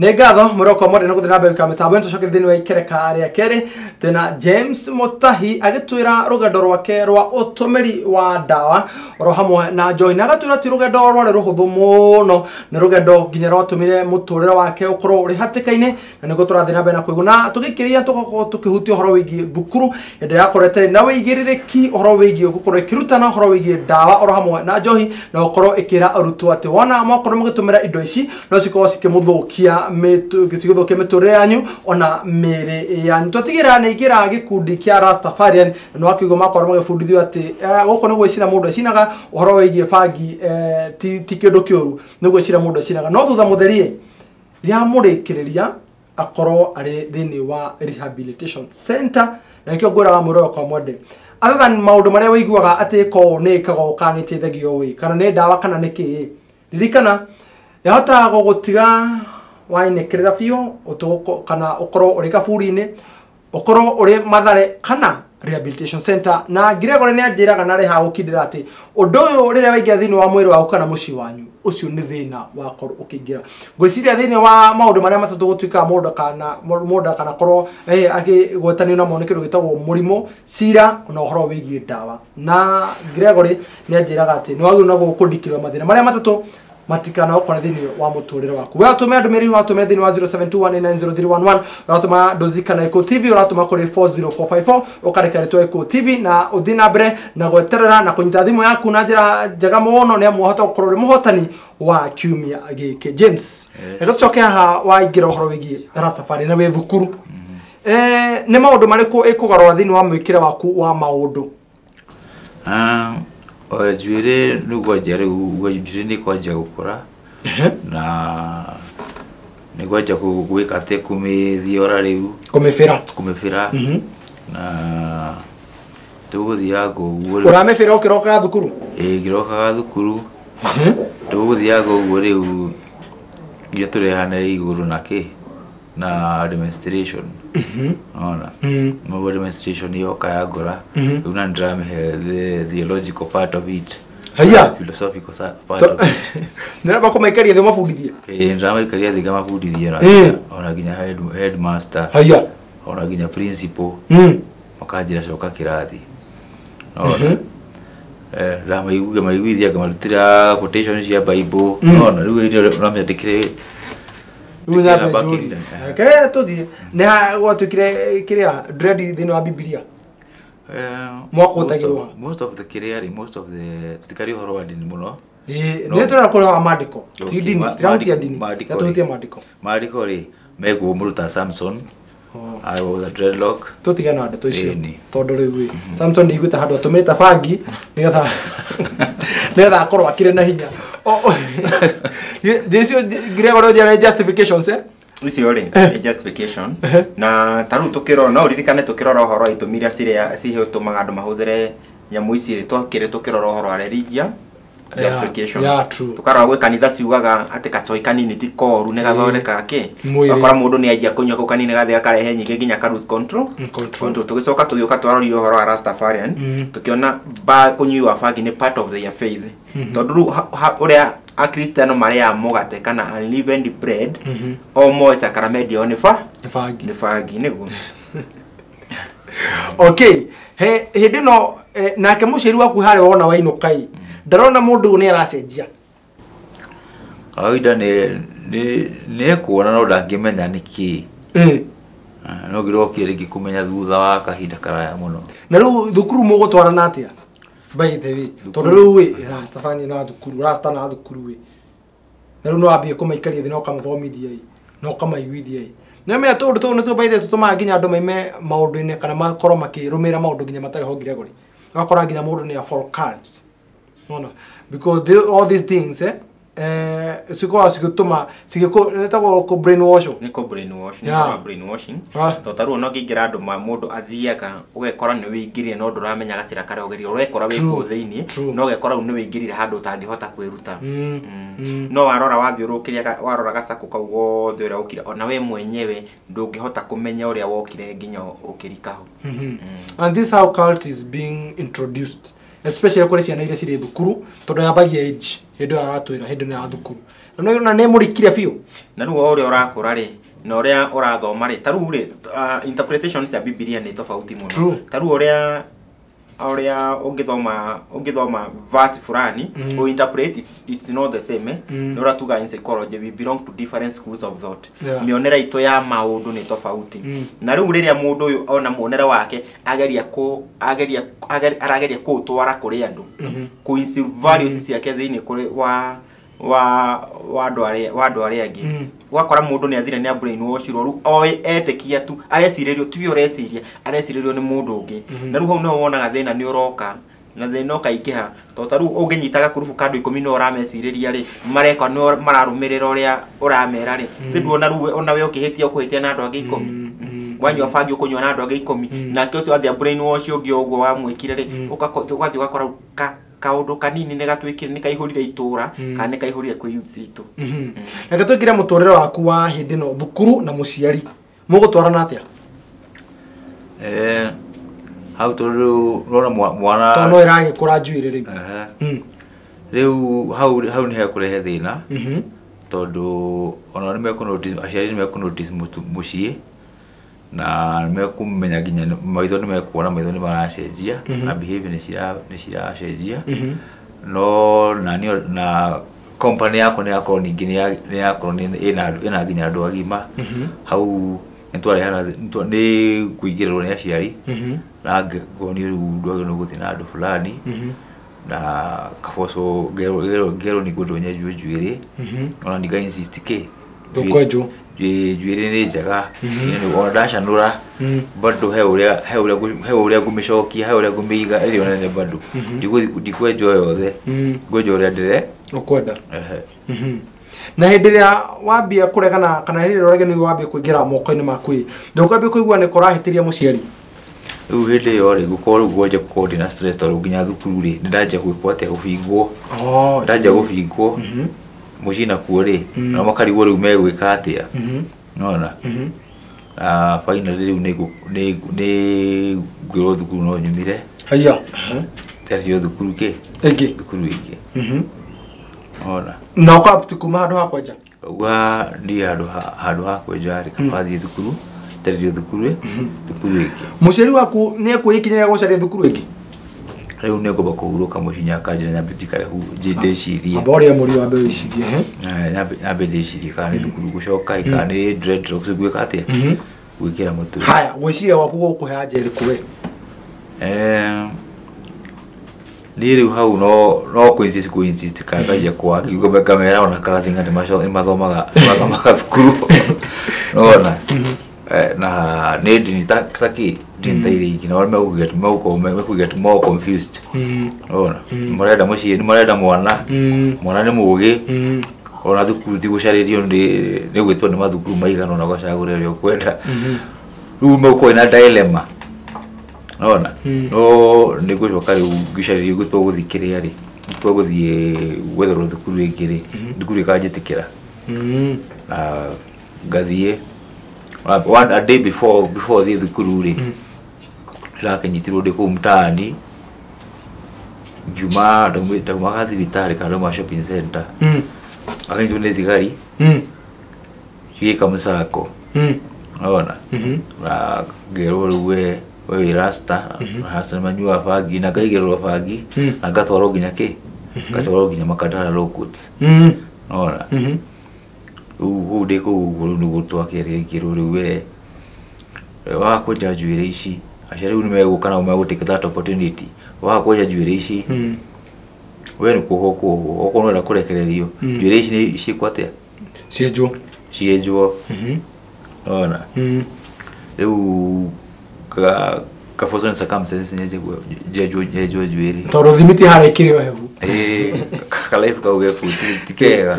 Nĩ ngatho mũroko mwende nĩ gũthiĩ na mbere gũikara mĩtambo ĩno tũcokere thĩinĩ wa ikereka rĩa kerĩ tena James Mutahi agĩtwĩra rũgendo rwake rwa ũtũmĩri wa ndawa oro hamwe na njohi na agatwĩra ti rũgendo rwarĩ rũhũthũ mũno nĩ rũgendo nginya rwatũmire mũtũrĩre wake ũkorwo ũrĩ hatĩka-inĩ na nĩguo tũrathiĩ na mbere na kũigua na tũgĩkĩria tũgakorwo tũkĩhutia ũhoro wĩgiĩ thukuru hĩndĩ ĩrĩa yakorwo ĩtarĩ na wĩigĩrĩrĩki ũhoro wĩgiĩ gũkorwo ĩkĩrutana ũhoro wĩgiĩ ndawa oro hamwe na njohi na gũkorwo ĩkĩra arutwo atĩ wona mwakorwo mũgĩtũmĩra indo ici no cikorwo cikĩmũthũkia cigĩthũkia mĩtũrĩre yanyu ona mĩĩrĩ yanyu twatigĩra nĩ ingĩra gĩkundi kĩa Rastafarian na nĩwakĩigua makorwo magĩbundithio atĩ gũkũ nĩ gwĩcina mũndũ ecinaga ũhoro wĩgiĩ bangi ti kĩndũ kĩũru nĩ gwĩcina mũndũ ecinaga no thutha mũtherie yamũrĩkĩrĩria akorwo arĩ thĩinĩ wa rehabilitation center na nĩkĩo ngwĩraga mwĩrĩ wakwa mwende other than maũndũ marĩa wĩiguaga atĩ ko nĩ ĩkaga kana nĩ ĩteithagia ũĩ kana nĩ ndawa kana nĩ kĩĩ ririkana yahotaga gũgũtiga wainĩkĩrĩra biũ kana ũkorwo ũrĩ kaburi-inĩ ũkorwo ũrĩ Mathare kana rehabilitation center na Gregory nĩ anjĩraga na reha gũkindĩra atĩ ũndũ ũyũ rĩrĩa waingĩra thĩinĩ wa mwĩrĩ waku kana mũciĩ wanyu ũcio nĩ thĩna wakorwo ũkĩingĩra ngwĩciria thĩinĩ wa maũndũ marĩa matatũ gũtuĩkaga mũndũ kana korwo akĩgwetanio namo nĩ kĩndũ gĩtagwo mũrimũ cira na ũhoro wĩgiĩ ndawa na Gregory nĩ anjĩraga atĩ nĩ wagĩrĩirwo na gũkũndikĩrwo mathĩna marĩa matatũ matikana ũkore thĩinĩ wa mũtũrĩre waku we atũme ndũmĩrĩri watũme thĩinĩ wa 0721900311 ũratũma Ndozi kana Eko TV ũratũma kũrĩ 40454 ũkareka rĩtwa Eko TV na ũthiĩ na mbere na gweterera na kũnyita thimũ yaku na njĩra njega mũno nĩ amu wahota gũkorwo ũrĩ mũhotani wa kiumia gĩkĩ James reke tũcoke haha waingĩra ũhoro wĩgiĩ Rastafari na wĩ thukuru nĩ maũndũ marĩkũ ĩkũgarũra thĩinĩ wa mwĩkĩre waku wa maũndũ njuĩrĩ nĩ kwanjia rĩu njuĩrĩ nĩ kwanjia gũkũra na nĩ kwanjia gwĩka atĩ kũmĩthiora rĩu kũmĩbĩra na tũgũthiaga ũguo ũramĩbĩra ũkĩrokaga thukuru ĩĩ ngĩrokaga thukuru tũgũthiaga ũguo rĩu nginya tũrehane igũrũ na kĩ na demonstration ona no demonstration yoka ya ngora rĩu na ndĩramĩhe the theological part of it haya philosophical part of it nĩramba kũmaikaria thĩ ũmabundithie ĩĩ ndĩramaikaria thĩ ngamabundithia ona nginya headmaster haya ona nginya principal makanjĩra coka kĩrathi ona ndamaiguithia ngamarutĩra quotation cia Bible ona rĩu ũramĩandĩkĩre rĩu nyambe njũrie reke tũthiĩ nĩ gwatuĩkire kĩrĩa dread thĩinĩ wa Bibilia mwaka ũtagĩrwo most of the kĩrĩa rĩ most of the tũtikari ũhoro wa ndini mũno ĩĩ nĩ tũrera kũrĩa wa maandĩko ti ndini tirahutia ndini tũhutie maandĩko maandĩko rĩ mekuo mũndũ ta Samson I was a dreadlock tũtigane na ndeto icio tondũ rĩu ĩ Samson ndiguĩte handũ atũmĩrĩte bangi nĩgetha akorwo akĩrĩ na hinya icio Gregory njĩra justifications icio rĩ nĩ justification na ta rĩu tũkĩrora no ũririkane tũkĩrora ũhoro wa itũmi iria citũmaga andũ mahũthĩre nyamũ ici rĩ twakĩrĩ tũkĩrora ũhoro wa religion justifications tukarora gwĩ kanitha ciugaga atĩ kacohi kanini ti koru nĩ gathondekaga kĩ ũgakora mũndũ nĩ anjia kũnyua kau kanini gathiĩ gakarehe nyingĩ nginya ka lose control tũgĩcoka tũgĩũka twarorire ũhoro wa Rastafarian tũkĩona kũnyua bangi nĩ part of their faith tondũ rĩu ũrĩa akristiano marĩaga mũgate kana unleavened bread o moe sacrament yao nĩ bangi nĩguo okay hĩndĩ ĩno nake mũciari waku harĩa wona wainũka ĩ ndarona mũndũ nĩ aracenjia kawaida nĩ ekuona no ndangĩmenya nĩ kĩĩ no ngĩrokire rĩngĩ kũmenya thutha wa kahinda karaya mũno na rĩu thukuru mũgũtwarana atĩa by the way tondũ rĩu ĩ Rastafari na thukuru Rasta na thukuru ĩ na rĩu no wambie kũmaikaria thĩ na ũkamathomithia ĩ na ũkamaiguithia ĩ nĩmenya tũũndũ tũu nĩtuo by the way tũtũmaga nginya andũ maime maũndũ-inĩ kana makorwo makĩrũmĩrĩra maũndũ nginya matarĩ ho Gregory ũgakora nginya mũndũ nĩ a fall cards no because all these things cikoragwo cigĩtũma cigĩtagwo kũ brainwash. Nĩ kũ brainwash, nĩ kũ brainwashing. To tarĩu ona ũngĩingĩra andũ ma mũndũ athiaga ũgekora nĩ wĩingĩrire no ndũramenya gacĩra karĩa ũgereire, ũrekora wĩ kũu thĩinĩ no ũgekora rĩu nĩ wĩingĩrire handũ ũtangĩhota kwĩruta. No warora wathiũrũrũkĩria warora gacakũ kau gothe ũrĩa ũkire ona we mwenyewe ndũngĩhota kũmenya ũrĩa wokire nginya ũkĩrika ho. And this how cult is being introduced, especially kũrĩ ciana iria cirĩ thukuru, tondũ yambagia age hĩndĩ ĩyo aratwĩra hĩndĩ ĩno ya thukuru na no nĩ mũrikire biũ. Na rĩu o ũrĩa ũrakũra rĩ na ũrĩa ũrathoma rĩ, ta rĩu rĩ interpretation cia Bibilia nĩ tofauti mũno. Ta rĩu ũrĩa ũngĩthoma verse fulani o interpret it's not the same. Nĩ ũratuga in psychology we belong to different schools of thought. Mĩonere itũ ya maũndũ nĩ tofauti. Na rĩu rĩrĩa mũndũ ũyũ ona muonere wake ageria arageria kũũtwara kũrĩ andũ, kũ instill values ciake thĩinĩ kũrĩ wa andũ arĩa angĩ. Ũgakora mũndũ nĩ athire nĩ brainwashirwo rĩu oĩ etĩkia tu arecirĩrio ti we ũreciria, arecirĩrio nĩ mũndũ ũngĩ. Na rĩu hau nĩho wonaga thĩna nĩ ũroka na thĩna ũkaingĩha, tondũ ta rĩu ũngĩnyita gakurubu ka andũ 10 no ũramecirĩria rĩ, mareka nĩ mararũmĩrĩra ũrĩa ũramera rĩ, ti nduona rĩu ona we ũkĩhĩtia ũkũhĩtia na andũ angĩ 10, wanyua bangi ũkũnyua na andũ angĩ 10, nake ũcio athiĩ brainwash ũngĩ ũguo wamwĩkire rĩ, ũgathiĩ ũgakora kaũndũ kanini nĩ gatuĩkire nĩ kaihũrire itũra kana nĩ kaihũrire kwĩ youth citũ. Reke tũingĩre mũtũrĩre waku wa hĩndĩ ĩno thukuru na mũciari mũgũtwarana atĩa? Hau tondũ ũrona mwana tondũ no ĩragĩkũra njuĩrĩ rĩu. Rĩu hau nĩ hekũrehe thĩna tondũ ona nĩ mekũ aciari nĩ mekũ notice mũciĩ na nĩ mekũmenya nginya maitho nĩ mekuona maitho nĩ maracenjia na behavior nĩ ciracenjia. No na na company yakwa nĩ yakorwo ningĩ nĩ yakorwo ĩna nginya andũ agima. Hau nĩ twarehana nĩ kũingĩrĩrwo nĩ aciari na ngonio rĩu ndwagĩrĩirwo gũthiĩ na andũ fulani na kaboco ngerwo nĩ ngwendwo nyenjwo njuĩrĩ ona ninga insist kĩ ndũkwenjwo njuĩrĩ nĩ njega ona ndacanũra bado he ũrĩa ngũmĩcokia he ũrĩa ngũmĩiga ĩrĩ o nene bado ndikwenjwo yothe ngwenjwo ũrĩa ndĩre ũkwenda. Na hĩndĩ ĩrĩa wambia kũregana kana hĩndĩ ĩrĩa ũregani wambia kũingĩra moko-inĩ maku ĩ, ndũkwambia kũigua nĩ kũrahĩtĩria mũciari? Rĩu hĩndĩ ĩyo rĩ gũkorwo rĩu ngwanja gũkorwo ndĩna stress tondũ nginya thukuru rĩ nĩ ndanjia gwĩkwo atĩa gũbingwo. Ndanjia gũbingwo mũciĩ nakuo rĩ nao makarigwo rĩu megwĩka atĩa. Nĩwona? Finally rĩu nĩ ngwĩrwo thukuru no nyumire. Haiya. Nderio thukuru kĩ? Ĩngĩ. Thukuru ĩngĩ. Ona. Na ũkahota kuma handũ ha kwenja? Uga niĩ handũ ha kwenja rĩ kaba thiĩ thukuru nderio thukuru thukuru ĩngĩ. Mũciari waku nĩ ekwĩikinyĩra gũcaria thukuru ĩngĩ? Rĩu nĩ ngomba kũhurũka mũciĩ nyakanjĩra nyambe njikare ndĩcirie. Amba ũrĩa mũriũ wambe wĩcirie. Nyambe ndĩcirie kana nĩ thukuru gũcoka kana nĩ dreadlocks gwĩka atĩa gwĩkĩra mũtwe. Haya, gwĩciria gwaku gũkũhe anja ĩrĩkũ we? Niĩ rĩu hau no kũ insist kana nganjia kũ ngamera ona karathinga nĩ mathomaga thukuru. Nĩwona? Na nĩ ndini ta kĩ ndini ta iria ingĩ nao mekũ get more confused. Nĩwona? Marenda mũciĩ nĩ marenda mwana, mwana nĩ mũgĩ, ona thukuru ti gũcarĩrio nĩ gwĩtwo nĩ mathukuru maigana ũna ũgacagũra ũrĩa ũkwenda. Rĩu megũkorwo ina dilemma. Nĩwona? No nĩ ngũcoka rĩu ngĩcarĩrio gwĩtwo gũthiĩ kĩrĩa rĩ, gwĩtwo gũthiĩ gwetherwo thukuru ĩngĩ rĩ, thukuru ĩkanjĩtĩkĩra. Na ngathiĩ a day before thiĩ thukuru rĩ, ndĩrakĩnyitirwo ndĩ kũu mtaani ngiuma ndaumaga thibitarĩ kana ndauma shopping center. Akanyitwo nĩ thigari cigĩka mũcako. Nĩwona? Na ngerwo rĩu we wĩ rasta, rasta nĩ manyuaga bangi na ngaigĩrĩrwo bangi na ngatwarwo nginya kĩ? Ngatwarwo nginya Makadara Law Courts. Nĩwona? Rĩu kũu ndĩ kũu ũguo rĩu nĩguo twakĩrire ngĩrwo rĩu we waga kwenja njuĩrĩ ici aciari rĩu nĩ megũka nao megũ take that opportunity waga kwenja njuĩrĩ ici we nĩ kuohwo kuohwo okorwo nĩ ũrenda kũrekererio njuĩrĩ ici nĩ ciĩkwo atĩa? Cienjwo. Cienjwo. Nĩwona? Rĩu ka for certain circumstances nyenjwo njuĩrĩ tondũ thimiti harĩa ĩkĩrĩ o hehu. Kalife kau ge ti kega.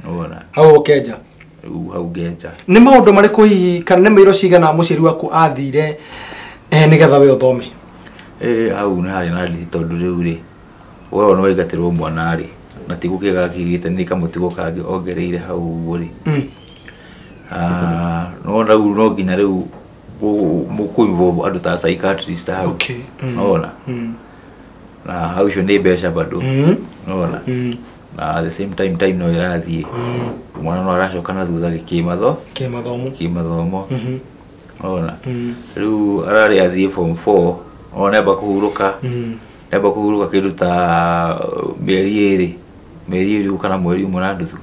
Nona. Hau ukenja. Rĩu hau ngenja. Nĩ maũndũ marĩkũ hihi kana nĩ mĩiro cigana mũciari waku athire nĩgetha we ũthome? Hau nĩ harĩ na nditi tondũ rĩu rĩ we no waingatĩrwo mwana rĩ na ti gũkĩga kĩgĩte nĩ kamũtigo kangĩ ongereire hau ũguo rĩ. No rĩu no nginya rĩu mũkũinvolve andũ ta psychiatrist hau. Okay. Nona. Na hau icio nĩ mbeca bado. Nona. Na at the same time no ĩrathiĩ. Mwana no aracoka na thutha kĩmathomo. Ona. Rĩu ararĩ athiĩ form 4 ona nĩamba kũhurũka. Nĩamba kũhurũka kĩndũ ta mĩeri ĩĩrĩ kana mweri ũmwe na nuthu.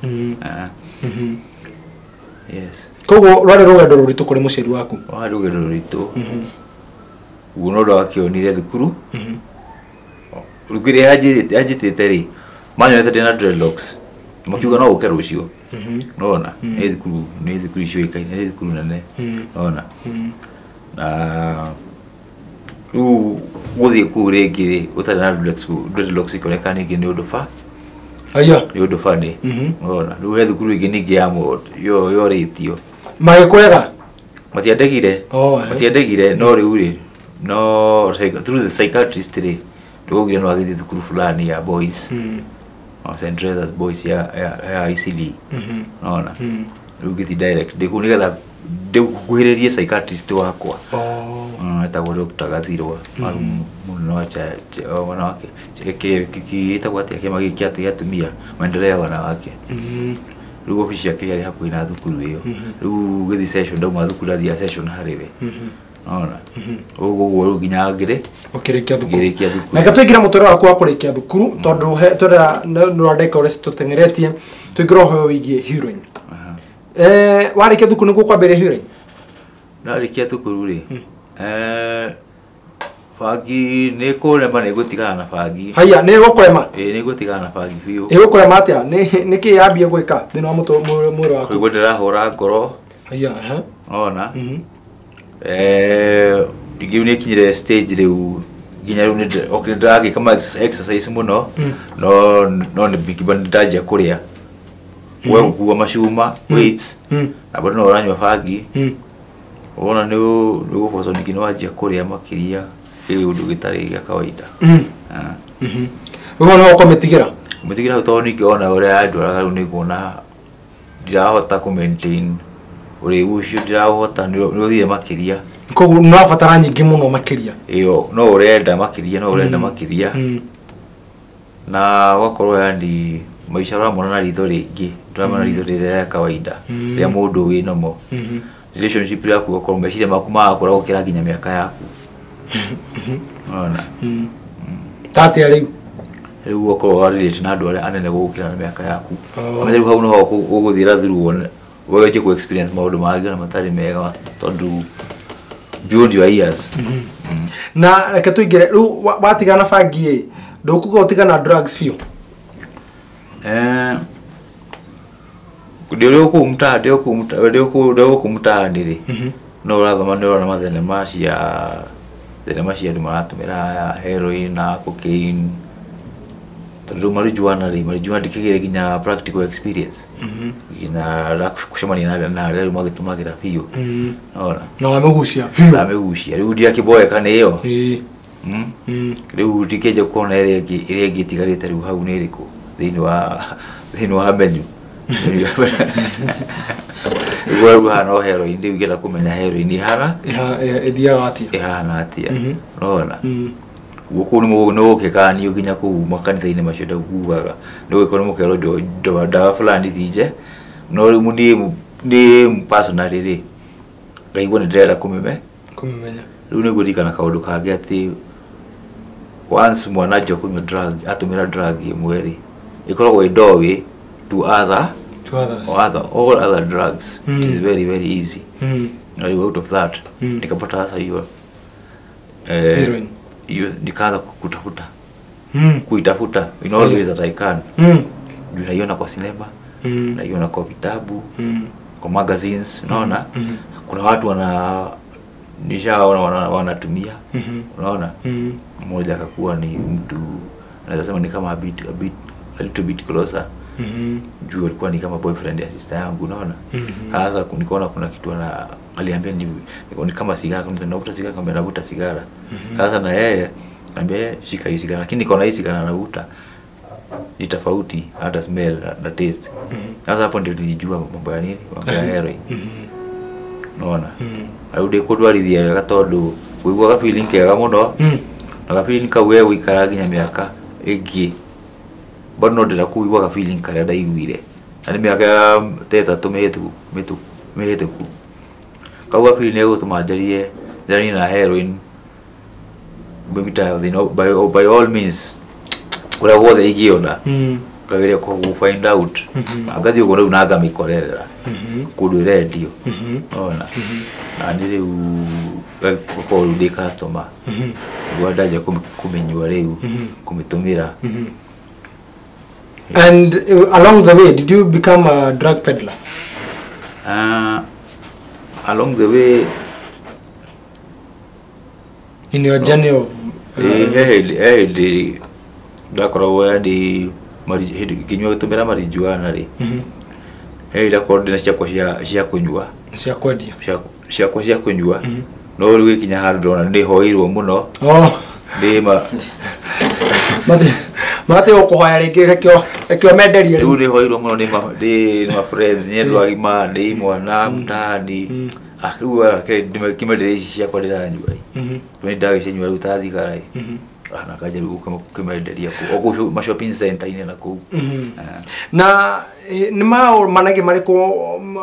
Yes. Koguo rwarĩ rũgendo rũritũ kũrĩ mũciari waku? Rwarĩ rũgendo rũritũ. Ũguo no ndakĩonire thukuru. Rĩu kĩrĩa yanjĩtĩte rĩ manyonete ndĩna dreadlocks makiuga no ũke rũciũ. Nona nĩ thukuru ciũĩkaine, nĩ thukuru nene. Nona na rĩu gũthiĩ kũu rĩngĩ rĩ ũtarĩ na dreadlocks ĩkoneka ningĩ nĩ ũndũ ba. Aya. Nĩ ũndũ funny. Nona rĩu he thukuru ĩngĩ ningĩ ya yorĩtio. Magĩkũrega? Matiandegire. Matiandegire no rĩu rĩ no through the psychiatrist rĩ ndũgũgire no agĩthiĩ thukuru fulani ya boys. St. Teresa's Boys ya ICD. Nona. Rĩu ngĩthiĩ direct ndĩ kũu nĩgetha ndĩkuhĩrĩrie psychiatrist wakwa. Etagwo Dr. Gathirwa. Mũnene wa wanawake. Gĩtagwo atĩa kĩama gĩkĩ kĩa atumia maendeleo ya wanawake. Rĩu obici yake yarĩ hakuhĩ na thukuru ĩyo. Rĩu gĩthiĩ session ndauma thukuru ndathiĩ session harĩ we. Nona. Ũguo rĩu nginya ngĩrĩ ũkĩrĩkia thukuru. Ngĩrĩkia thukuru. Na tũingĩre mũtũrĩre waku wa kũrĩkia thukuru tondũ twĩra nĩ ndagĩka ũrĩa tũteng'eretie tũingĩre ũhoro wĩgiĩ heroin. Warĩkia thukuru nĩguo kwambĩrĩria heroin? Ndarĩkia thukuru rĩ bangi nĩ kũrema nĩ gũtigana na bangi. Haiya nĩ gũkũrema? Ĩĩ nĩ gũtigana na bangi biũ. Ĩ gũkũrema atĩa? Nĩ kĩĩ yambia gwĩka thĩinĩ wa mwĩrĩ waku? Kũigua ndĩrahũra ngoro. Haiya. Ona. Rĩu nĩ kinyire stage rĩu nginya rĩu nĩ ndĩragĩka exercise mũno no nĩ ndanjia kũrĩa. We gũkua macuma weights na bado no ũranyua bangi. Wona nĩ ũgũboco ningĩ nĩ wanjia kũrĩa makĩria kĩ ũndũ gĩtarĩ gĩa kawaida. Ũguo no ũkũmĩtigĩra? Kũmĩtigĩra tondũ ningĩ ona ũrĩa yandwaraga rĩu nĩ nguona ndirahota kũ maintain ũrĩu ũcio ndiraũhota nĩ ũthire makĩria. Koguo nĩ wabatara nyingĩ mũno makĩria. Ĩyo no ũrenda makĩria no ũrenda makĩria. Na ũgakorwo yani maica ũramona na ritho rĩngĩ ndũramona ritho rĩrĩa rĩa kawaida rĩa mũndũ wĩ normal. Relationship yaku ũgakorwo meciria maku magakũra gũkĩra nginya mĩaka yaku. Ona. Tatĩa rĩu? Rĩu ũgakorwo warĩrĩte na andũ arĩa anene gũgũkĩra na mĩaka yaku. Amenya rĩu hau noho ũgũthiĩra through wone ũgerie kũ experience maũndũ mangĩ na matarĩ mega tondũ beyond your years. Na reke tũingĩre rĩu watigana bangi ĩ ndũkuga ũtigana drugs biũ? Ndĩ gũkũ mtaa ndĩ gũkũ mtaani rĩ no ũrathoma nĩ ũrona mathenema cia andũ maratũmĩra heroin na cocaine tondũ rĩu marijuana rĩ marijuana ndĩkĩgĩre nginya practical experience nginya gũcemania na arĩa rĩu magĩtũmagĩra biũ. Ona. Na wamĩgucia biũ. Ndamĩgucia rĩu ndiakĩboeka nĩ ĩyo. Rĩu ndikĩnja kuona ĩrĩa ĩngĩ ĩtigarĩte rĩu hau nĩ ĩrĩkũ thĩinĩ wa menu. Rĩu hana no heroin rĩu ngĩenda kũmenya heroin ihana ĩthiaga atĩa ĩhana atĩa. Nona. Gũkũ nĩ gũkĩkanio nginya kũu makanitha-inĩ macio ndagugaga nĩ gũgĩkorwo nĩ mũkerwo ndawa fulani thinje no rĩu niĩ personally rĩ ngaigua nĩ ndĩrenda kũmĩmenya. Rĩu nĩ ngũririkana kaũndũ kangĩ atĩ once mwana anjia kũnyua drug atũmĩra drug ĩmwe rĩ ĩkoragwo ĩ doorway to other all other drugs. It is very very easy. Now you out of that nikapata sasa hiyo heroin hiyo nikaanza kutafuta kuitafuta in all ways that I can. Naiona kwa sinema, naiona kwa vitabu, kwa magazines, unaona? Kuna watu wana nishaona wanatumia, unaona? Mmoja akakuwa ni mtu Naweza sema ni kama a little bit closer. Juu alikuwa ni kama boyfriend ya sister yangu, unaona. Sasa nikaona kuna kitu ana aliambia ni kama sigara, kama navuta sigara, kama navuta sigara. Sasa na yeye anambia shika hii sigara, lakini nikaona hii sigara anavuta ni tofauti hata smell na taste. Sasa hapo ndio nilijua mambo ya nini, mambo ya heroin. Unaona? Rĩu ndĩkũndwarithia wega tondũ ngũigua ga feeling kega mũno. Na ga feeling kau we gũikara nginya mĩaka ĩngĩ bado no ndĩra kũigua ga feeling karĩa ndaiguire na nĩ mĩaka ta 3 mĩhĩtũku. Kau ga feeling nĩgũtũma njarie na heroin by all means kũrĩa guothe ingĩona ngageria kũ find out. Ngathiĩ ũguo rĩu na ngamĩkorerera kũndũ ĩrendio. Ona na nĩ rĩu ngakorwo rĩu ndĩ customer nĩguo ndanjia kũmĩnyua rĩu kũmĩtũmĩra. And along the way, did you become a drug peddler? Along the way, in your journey of hĩndĩ ndakoragwo ndĩ ngĩnyua gĩtũmĩra marijuana rĩ, he ndakorwo ndĩna ciakwa cia kũnyua, cia kwendia, ciakwa cia kũnyua, no rĩu gĩkinya handũ ndona nĩhoeirwo mũno. Mate ũkũhoya rĩngĩ rekio menderie rĩu. Nĩhoeirwo mũno nĩ ma friends, nĩ andũ agima, nĩ mwana mtaani. Rĩu kĩmenderia ici ciakwa ndĩranyua ĩ, ndagĩcinyua rĩu ta thigara ĩ, na kanjia rĩu kũmenderia kũu o kũu ma shopping center-inĩ na kũu. Na nĩ maũndũ managĩ marĩkũ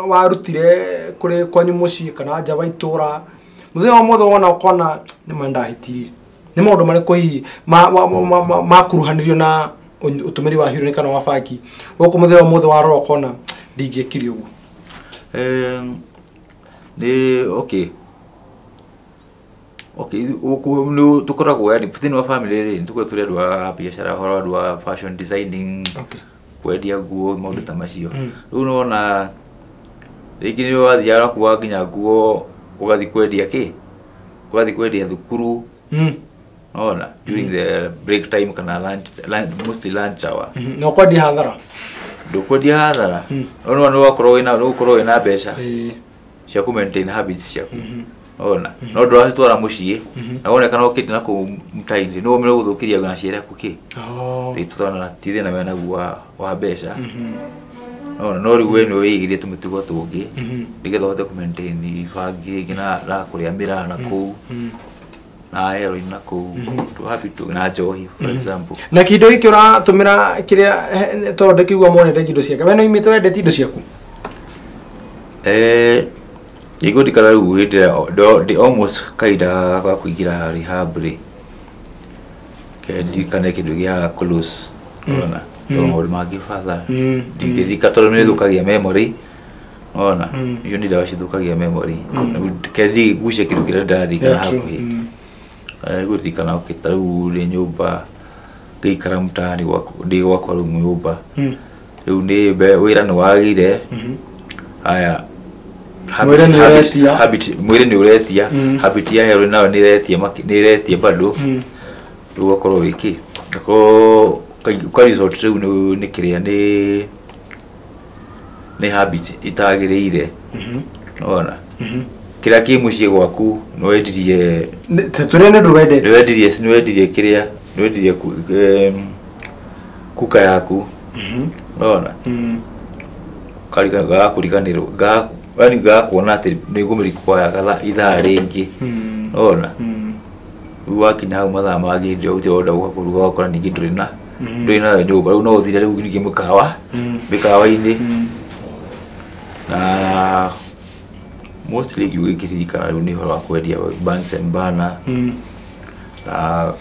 warutire kũrĩ kwanyu mũciĩ kana nja wa itũra mũthenya wa mothe wona ũkona nĩ ma ndahĩtirie? Nĩ maũndũ marĩkũ hihi makuruhanirio na ũtũmĩri wa heroin kana wa bangi gũkũ mũthenya wa mothe warora ũkona ndingĩekire ũguo? Nĩ okay okay tukoragwo yani thĩinĩ wa family rĩ, tũkoragwo tũrĩ andũ a biacara, ũhoro andũ a fashion designing, kwendia nguo, maũndũ ta macio. Rĩu nĩwona rĩngĩ nĩ wathiaga ũgakua nginya nguo ũgathiĩ kwendia kĩ, ũgathiĩ kwendia thukuru. Ona during the break time kana lunch, mostly lunch hour. Na ũkwendia hathara? Ndũkwendia hathara. No nĩ wakorwo wĩna, ũgũkorwo wĩna mbeca cia kũ maintain habits ciaku. Ona no ndũracitwara mũciĩ na wonekana ũkĩte na kũu mtaini nĩ ũmire gũthũkĩria na ciara yaku kĩ. Rĩu tũtona ti thĩna wena naguo wa mbeca. Ona no rĩu we nĩ wĩigĩrie tũmĩtugo tũngĩ nĩgetha ũhote kũ maintain bangi rĩngĩ na kũrĩa mĩraa na kũu na heroin na kũu habit na njohi for example. Na kĩndũ gĩkĩ ũratũmĩra kĩrĩa tondũ ndĩkĩigua monete indo ciake, we nĩ ũimĩte wendete indo ciaku? Nĩngũririkana rĩu hĩndĩ ĩrĩa ndĩ almost kahinda ga kũingĩra rehab rĩ, ndirikane kĩndũ gĩa close, ũrona, tondũ maũndũ mangĩ father ndingĩririkana tondũ nĩ ĩthũkagia memory, ũrona, icio nĩ ndawa cithũkagia memory. Reke ngucie kĩndũ kĩrĩa ndĩraririkana hakuhĩ. Ngũririkana okay, ta rĩu ndĩ nyũmba ngĩikara mtaani ndĩ gwakwa rĩu nyũmba, rĩu nĩ wĩra nĩ wagire, haya mwĩrĩ nĩ ũretia, mwĩrĩ nĩ ũretia, habit ya heroin nayo nĩ ĩretia bado. Rĩu ũgakorwo wĩkĩ, ũgakorwo ũka resort rĩu nĩ kĩrĩa nĩ habit itagĩrĩire. Ũrona kĩrĩa kĩ mũciĩ gwaku nĩ wendirie, tũrĩa nĩ ndũwendete, nĩ wendirie kĩrĩa, nĩ wendirie kuka yaku. Ũrona gakũriganĩrwo, yani gakuona atĩ nĩ ngũmĩrequire ithaa rĩngĩ. Ũrona rĩu wakinya hau mathaa mangĩ hĩndĩ ĩyo gũtirĩ ũrenda gũka kũruga, ũgakora ningĩ ndũrĩ nayo nyũmba. Rĩu no ũthire rĩu ningĩ mĩkawa-inĩ. Na mostly ngĩririkana rĩu nĩ ũhoro wa kwendia Bunsen burner, na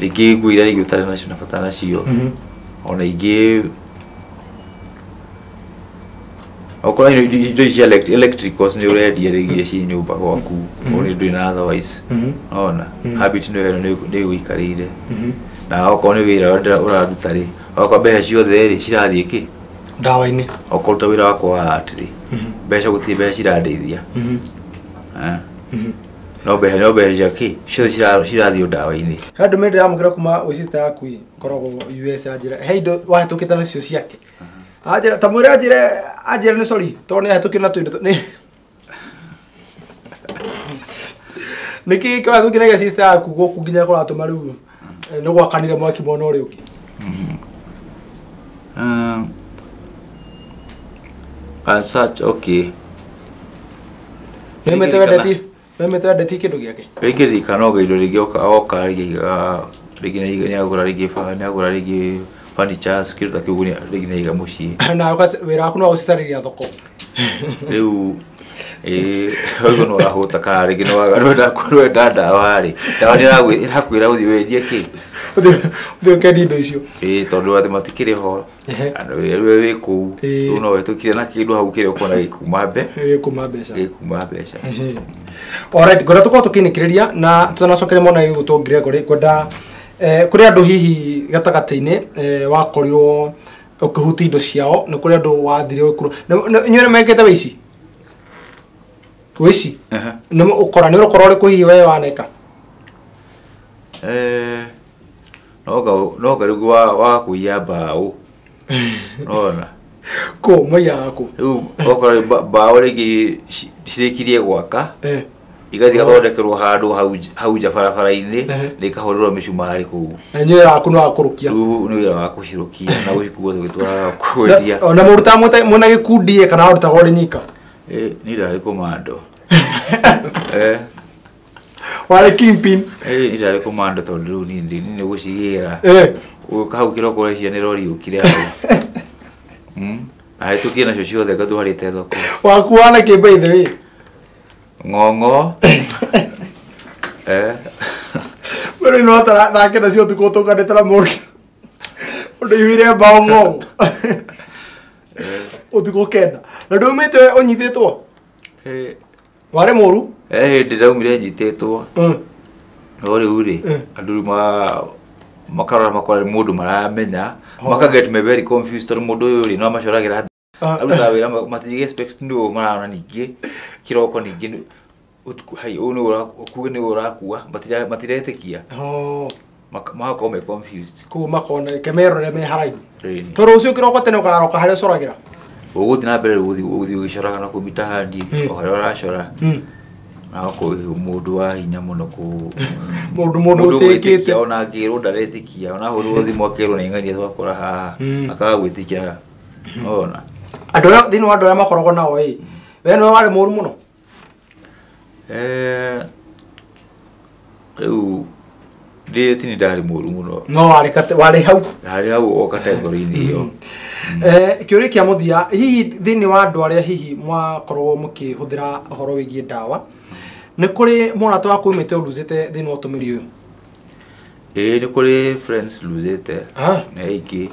rĩngĩ nguo iria rĩngĩ ũtarĩ nacio na bata nacio, ona ingĩ okorwo indo ici cia electricals nĩ ũrendia rĩngĩ iria ciĩ nyũmba gwaku, nĩ ndũrĩ na otherwise. Ona habit nĩ ĩyo nĩ ĩgũikarĩire. Na okorwo nĩ wĩra ũraruta rĩ, okorwo mbeca ciothe rĩ cirathiĩ kĩ ndawa-inĩ, okorwo ta wĩra wakwa wa art rĩ, mbeca gũtirĩ mbeca cirandeithia. No mbeca ciake ciothe cirathiĩ ndawa-inĩ. He ndũmĩrĩri ndĩramũkĩra kuma gwĩ sister yaku ĩ, ũkoragwo US anjĩra he indo wahĩtũkĩte nacio ciake. Anjĩra ta mwĩre anjĩre nĩ sorry tondũ nĩ ahĩtũkire na tũindo nĩ nĩkĩ kĩwahĩtũkire gĩa sister yaku gũkũ nginya kũratũma rĩu nĩ gwakanire mwaki mwena ũrĩa ũngĩ? As such, okay. Nĩ mĩte wendetie kĩndũ gĩake? Rĩngĩ ririkana oga indo rĩngĩ oka rĩngĩ nĩagũra rĩngĩ furnitures kĩndũ ta kĩu rĩngĩ nĩaiga mũciĩ. Na wĩra waku no gũcicarĩria thoko. Rĩu ũguo no ũrahũta kana rĩngĩ nĩwenda ndawa rĩ, ndawa nĩ ĩrakwĩra ũthiĩ wendie kĩ? Ũthiĩ ũkendie indo icio. Ĩĩ tondũ atĩ matikĩrĩ ho. Andũ rĩu wĩ kũu rĩu no wĩtũkire na kĩndũ hau kĩrĩa ũkuona gĩkuma mbeca. Gĩkuma mbeca. Alright, ngwenda tũkorwo tũkĩinĩkĩrĩria na tũtanacokere mwana gĩgũtwo Gregory, ngwenda kũrĩ andũ hihi gatagatĩ-inĩ wakorirwo ũkĩhutia indo ciao, nĩ kũrĩ andũ wathire ũkũrũ. Inyuĩ nĩ mekĩte wĩici? Wĩici? Nĩ ũkora nĩ ũkora ũrĩkũ hihi we waneka? No rĩu wa kũiya mbaũ. Nona. Kũ maiyaga kũ? Rĩu ũgakora mbaũ rĩngĩ cirĩkirie gwaka. Igathiĩ igathondekerwo handũ hau nja barabara-inĩ na ikahũrĩrwo mĩcumarĩ kũu. Na inyuĩ wĩra waku nĩ wa kũrũkia? Rĩu nĩ wĩra wa gũcirũkia na gũcikua tũgĩtwaraga kwendia. Na mũrutaga mwĩna gĩkundi kana warutaga ũrĩ nyika? Niĩ ndarĩ komando. Warĩ kingpin? Niĩ ndarĩ komando tondũ rĩu niĩ nĩ gũcigĩra. Ũka hau kĩroko ũreciria nĩ rori yũkire hau. Na hĩtũkire nacio ciothe ngatwarĩte thoko. Wakuaga na kĩ by the way? Ng'ong'o. Wewe no thake nacio ũtukũ ũtũnganĩte na mũndũ. Ũndũ iyũire mbaũ ng'ong'o. Ũtukũ kenda. Na ndũmĩte ũnyitĩtwo? Warĩ mũru? Hĩndĩ ndaumire nyitĩtwo. No rĩu rĩ, andũ rĩu makarora makora nĩ mũndũ maramenya, maka get me very confused tondũ mũndũ ũyũ rĩ no amacoragĩra arutaga wĩra matingĩ expect nĩ ũũ marona ningĩ kĩroko ningĩ ũtukũ hai ũũ nĩ ũrakua matiretĩkia. Magakorwo me confused. Koguo makona reke merore me haraihu. Tondũ rũciũ kĩroko tene ũkaroka harĩa ũcoragĩra. Ũgũthiĩ na mbere ũgũthiĩ ũgĩcoraga na kũu mitahandi o harĩa ũracora. Na ũkorwo mũndũ wa hinya mũno kũ mũndũ ũtĩkĩte ona angĩrwo ndaretĩkia ona ahũrwo thimũ akerwo nĩ ng'ania twakora haha akaga gwĩtĩkia. Ona andũ arĩa thĩinĩ wa andũ arĩa makoragwo nao ĩ we nĩwe warĩ mũru mũno? Rĩu ndĩ ti nĩ ndarĩ mũru mũno. No warĩ hau. Ndarĩ hau o category-inĩ ĩyo. Kĩũria kĩa mũthia, hihi thĩinĩ wa andũ arĩa hihi mwakorwo mũkĩhũthĩra ũhoro wĩgiĩ ndawa, nĩ kũrĩ mũrata waku umĩte ũruzĩte thĩinĩ wa ũtũmĩri ũyũ? Ĩĩ nĩ kũrĩ friends luzĩte. Nĩ aingĩ.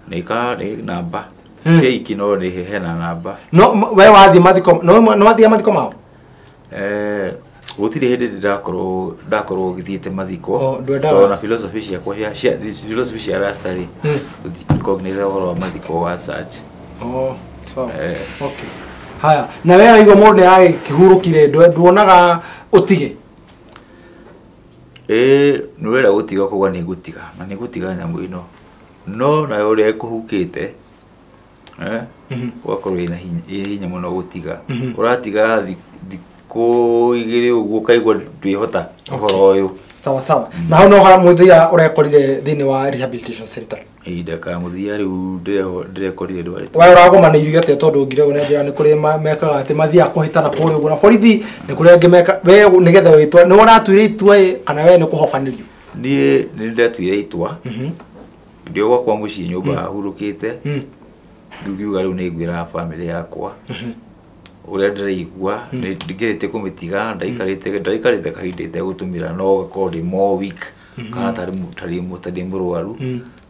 Nĩ namba. Ti aingĩ no nĩ hena namba. No we wathiĩ mathiko, no wathiĩ mathiko mao? Gũtirĩ hĩndĩ ndakorwo ngĩthiĩte mathiko. Tondũ na philosophy ciakwa philosophy cia Rasta rĩ, tũtikognize ũhoro wa mathiko wa such. Sawa. Okay. Haya, na we waigua mũndũ nĩ agĩkĩhurũkire nduonaga ũtige? Nĩ ũrenda gũtiga koguo nĩ ngũtiga na nĩ ngũtiga nyamũ ĩno. No nayo ũrĩa ĩkũhukĩte ũgakorwo ĩna hinya mũno gũtiga. Ũratiga thikũ igĩrĩ ũguo ũkaigua ndwĩhota ũhoro ũyũ. Sawa sawa. Na hau no mũthia ũrekorire thĩinĩ wa rehabilitation center? Ihinda ka mũthia rĩu ndĩrekorire ndwarĩte. We ũragomanĩirio atĩa tondũ Ngirego nĩ njĩra nĩ kũrĩ mekaga atĩ mathiaga kũhĩtana kũrĩa ũguo na borithi nĩ kũrĩ angĩ meka we nĩgetha wĩtwa nĩ ũratuire itua ĩ kana we nĩ kũhobanĩrio? Niĩ nĩ ndatuire itua. Ndĩ o gwakwa mũciĩ nyũmba hurũkĩte. Rĩu ngiuga rĩu nĩ ngwĩra bamĩrĩ yakwa ũrĩa ndĩraigua nĩ ngĩrĩtie kũmĩtiga ndaikarĩte kahinda itegũtũmĩra no ngakorwo ndĩ more weak kana tarĩ mũrwaru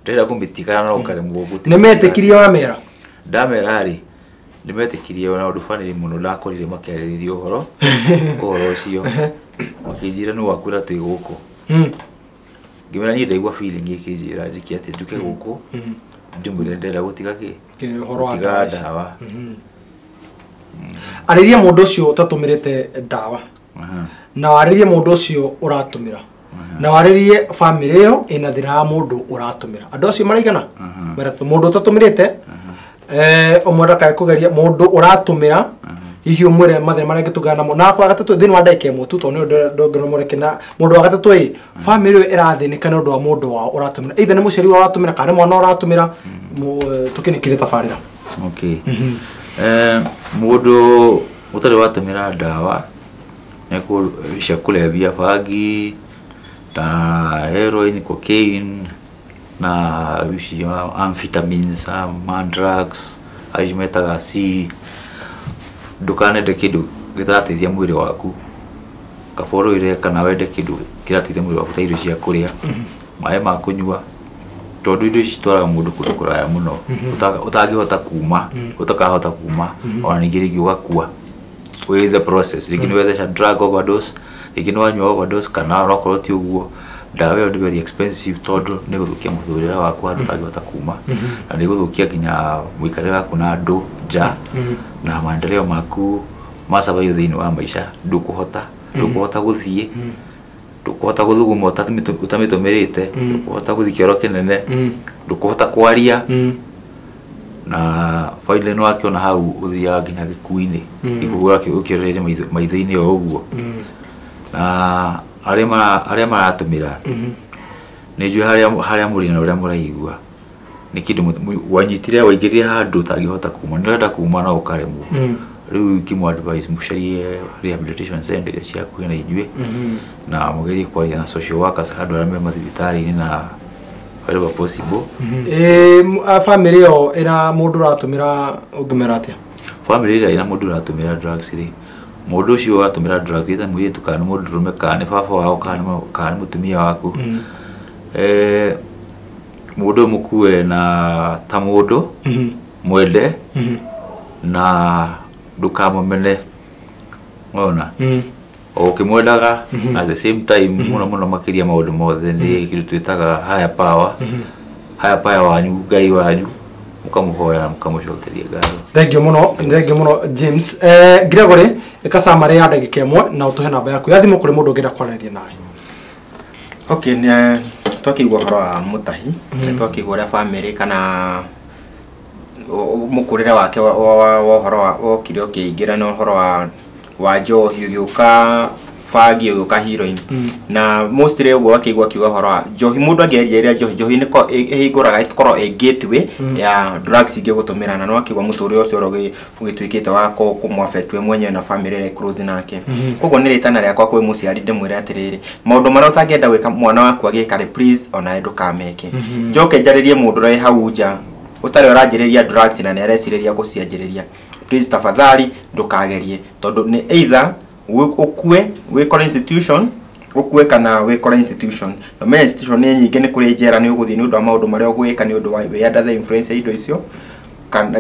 ndĩrenda kũmĩtiga no ngaremwo gũtiga. Nĩ metĩkirie wamera? Ndamera rĩ nĩ metĩkirie ona ũndũ bamĩrĩ mũno ndakorire makĩarĩrĩria ũhoro ũcio makĩnjĩra nĩ wakwĩra twĩ gũkũ. Ngĩmera niĩ ndaigua feeling ĩkĩnjĩra njĩke atĩ nduke gũkũ ndĩmwĩre ndĩrenda gũtiga kĩ? Ũhoro wa ndawa. Arĩria mũndũ ũcio ũtatũmĩrĩte ndawa Na warĩrie mũndũ ũcio ũratũmĩra. Na warĩrie family ĩyo ĩna thĩna wa mũndũ ũratũmĩra. Andũ acio maraigana? Maratũ mũndũ ũtatũmĩrĩte ũmwe ndakae kũgeria mũndũ ũratũmĩra hihi ũmwĩre mathĩna marĩa angĩtũngana namo. Na kwa gatatũ thĩinĩ wa ndagĩka ĩmwe tu tondũ nĩ ndũngĩona mũreke na mũndũ wa gatatũ ĩ family ĩyo ĩrathĩnĩka nĩ ũndũ wa mũndũ wao ũratũmĩra. Either nĩ mũciari wao ũratũmĩra kana nĩ mwana ũratũmĩra tũkĩnĩkĩrie tabarĩra. Okay. Mũndũ ũtarĩ watũmĩra ndawa cia kũrebia bangi ta heroin, cocaine na icio amphetamines, mandrax, acio metaga C. Ndũkanende kĩndũ gĩtarateithia mwĩrĩ waku, kaba ũrũire kana wende kĩndũ kĩrateithia mwĩrĩ waku ta irio cia kũrĩa, maĩ ma kũnyua, tondũ indo ici citwaraga mũndũ kũndũ kũraya mũno ũtangĩhota kuma, ũtakahota kuma, ona ningĩ rĩngĩ ũgakua with the process. Rĩngĩ nĩ wetheca drug overdose, rĩngĩ nĩ wanyua overdose, kana onakorwo ti ũguo ndawa ĩyo nĩ very expensive tondũ nĩ gũthũkia mũtũrĩre waku handũ ũtangĩhota kuma, na nĩ gũthũkia nginya mũikarĩre waku na andũ nja, na maendeleo maku ma survive thĩinĩ wa maica ndũkũhota gũthiĩ, ndũkũhota gũthuguma ũtamĩtũmĩrĩte, ndũkũhota gũthiĩ kĩoro kĩnene, ndũkũhota kwaria, na finally nĩ wakĩona hau ũthiaga nginya gĩkuũ-inĩ, gĩkuũ ũkĩoreire maitho-inĩ o ũguo. Na arĩa maratũmĩra nĩ njũĩ harĩa mũrĩ na ũrĩa mũraigua nĩ kĩndũ wanyitire waingĩrire handũ ũtangĩhota kuma, nĩ ũrenda kuma no ũkaremwo. Rĩu ingĩmũ advise mũcarie rehabilitation center iria ciĩ hakuhĩ na inyuĩ, na mũgerie kwaria na social workers andũ arĩa me mathibitarĩ-inĩ na wherever possible. Family ĩyo ĩna mũndũ ũratũmĩra ũngĩmera atĩa? Family ĩrĩa ĩna mũndũ ũratũmĩra drugs rĩ, mũndũ ũcio ũratũmĩra drugs either mũirĩtu kana nĩ mũndũrũme kana nĩ baba wao kana nĩ mũtumia waku, mũndũ ũyũ mũkue na ta mũndũ mwende na ndũkamũmene, ona o ũkĩmwendaga at the same time mũno mũno makĩria maũndũ mothe nĩ kĩndũ twĩtaga higher power, higher power wanyu, Ngai wanyu, mũkamũhoya na mũkamũcokeria ngatho. Thank you mũno James. Gregory ĩka summary ya ndagĩka ĩmwe na ũtũhe namba yaku ya thimũ kũrĩ mũndũ ũngĩenda kwaranĩria nawe. Okay, nĩ twakĩigua ũhoro wa Mutahi, nĩ twakĩigua ũrĩa family kana mũkũrĩre wake wa ũhoro wa wokire ũkĩingĩra na ũhoro wa njohi ũgĩũka bangi ũgĩũka heroin, na mostly ũguo akĩigua akiuga ũhoro wa njohi. Mũndũ angĩaria ĩrĩa njohi nĩ ĩhingũraga ĩkorwo ĩ gateway ya drugs ingĩ gũtũmĩra, na no akĩigua mũtũrĩre ũcio ũrĩa ũgĩtuĩkĩte wa kũmũ affect we mwenyewe na family ĩrĩa close nake. Koguo nĩ rĩtana rĩakwa kwĩ mũciari ndĩmwĩre atĩrĩrĩ, maũndũ marĩa ũtangĩenda gwĩka mwana waku agĩka rĩ, please onawe ndũkameke. Njoke njarĩrie mũndũ ũrĩa wĩ hau nja ũtarĩ ũranjĩrĩria drugs na nĩ arecirĩria gũcianjĩrĩria, please tafadhali ndũkagerie, tondũ nĩ either ũkue wĩkore institution, ũkue kana wĩkore institution. Na ũmenye institution nĩ nyingĩ, nĩ kũrĩ njera nĩ ũgũthiĩ nĩ ũndũ wa maũndũ marĩa ũgwĩka nĩ ũndũ wa wĩ under the influence ya indo icio,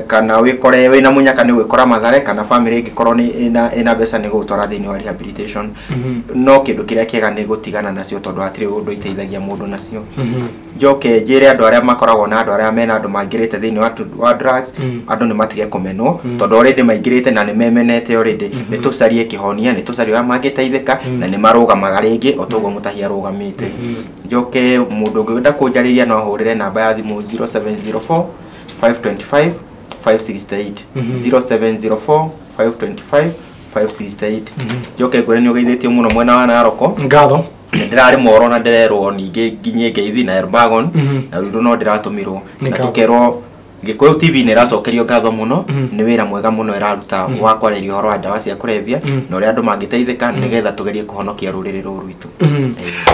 kana wĩkore wĩna mũnyaka nĩ ũgwĩkora Mathare, kana family ĩngĩkorwo nĩ ĩna mbeca nĩ gũgũtwara thĩinĩ wa rehabilitation. No kĩndũ kĩrĩa kĩega nĩ gũtigana nacio tondũ hatirĩ ũndũ iteithagia mũndũ nacio. Njoke njĩre andũ arĩa makoragwo na andũ arĩa mena andũ maingĩrĩte thĩinĩ wa drugs, andũ nĩ matige kũmenwo tondũ already maingĩrĩte na nĩ memenete already. Nĩ tũcarie kĩhonia, nĩ tũcarie ũrĩa mangĩteithĩka, na nĩ marũgamaga rĩngĩ o toguo Mutahi arũgamĩte. Njoke mũndũ ũngĩenda kũnjarĩria no ahũrĩre namba ya thimũ 0704 525 568, 0704 525 568. Njoke ngwĩre nĩ ũgeithĩtio mũno mwena wa Naroko. Ngatho. Nĩ ndĩrarĩ Moro na ndĩrerwo ningĩ nginyie ngeithi na Elbagon, na Ruiru no ndĩratũmirwo, na tũkerwo Gĩkũyũ TV nĩ ĩracokerio ngatho mũno nĩ wĩra mwega mũno ĩraruta wa kwarĩria ũhoro wa ndawa cia kũrebia na ũrĩa andũ mangĩteithĩka nĩgetha tũgerie kũhonokia rũrĩrĩ rũrũ rwitũ.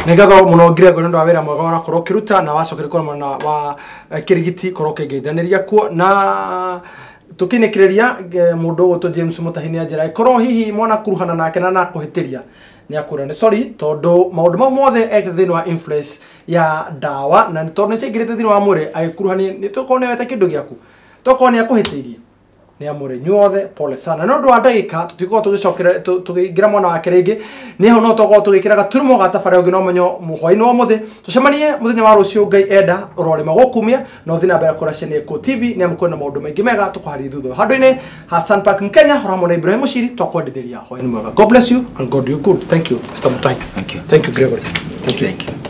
Nĩ ngatho mũno Gregory nĩ ũndũ wa wĩra mwega ũrakorwo ũkĩruta na wacokeria kũrĩ mwena wa Kĩrigiti korwo ũkĩngeithanĩria kuo. Na tũkĩnĩkĩrĩria mũndũ ũgũtwo James Mutahi nĩ anjĩra korwo hihi mwana kuruhana nake na nakũhĩtĩria nĩ akwĩra nĩ sorry tondũ maũndũ mau mothe ekĩte thĩinĩ wa influence ya ndawa, na tondũ nĩ ciaingĩrĩte thĩinĩ wa mwĩrĩ agĩkuruhania nĩ tũkorwo nĩ wete kĩndũ gĩaku, tokorwo nĩ akũhĩtĩirie Nĩ amũrĩ inyuothe pole sana. No ũndũ wa ndagĩka tũtikorwo tũgĩcokera tũkĩingĩra mwena wake rĩngĩ nĩ hau no tũkorwo tũgĩkĩra gaturumo ga tabarĩra ũngĩ no menyo mũhwainĩ wa mũthĩ tũcemanie mũthenya wa rũciũ Ngai enda ũrorĩma gũkumia na ũthiĩ na mbere kũrora Eko TV nĩ amu kwĩna maũndũ maingĩ mega tũkũharĩria thutha handũ-inĩ ha Sun Park Mkenya horo hamwe na Ibrahim Mushiri twakwendithĩria hwainĩ mwega. God bless you and God do you good. Thank you Mr. Mutai. Thank you. Thank you Gregory. Thank you. Thank you.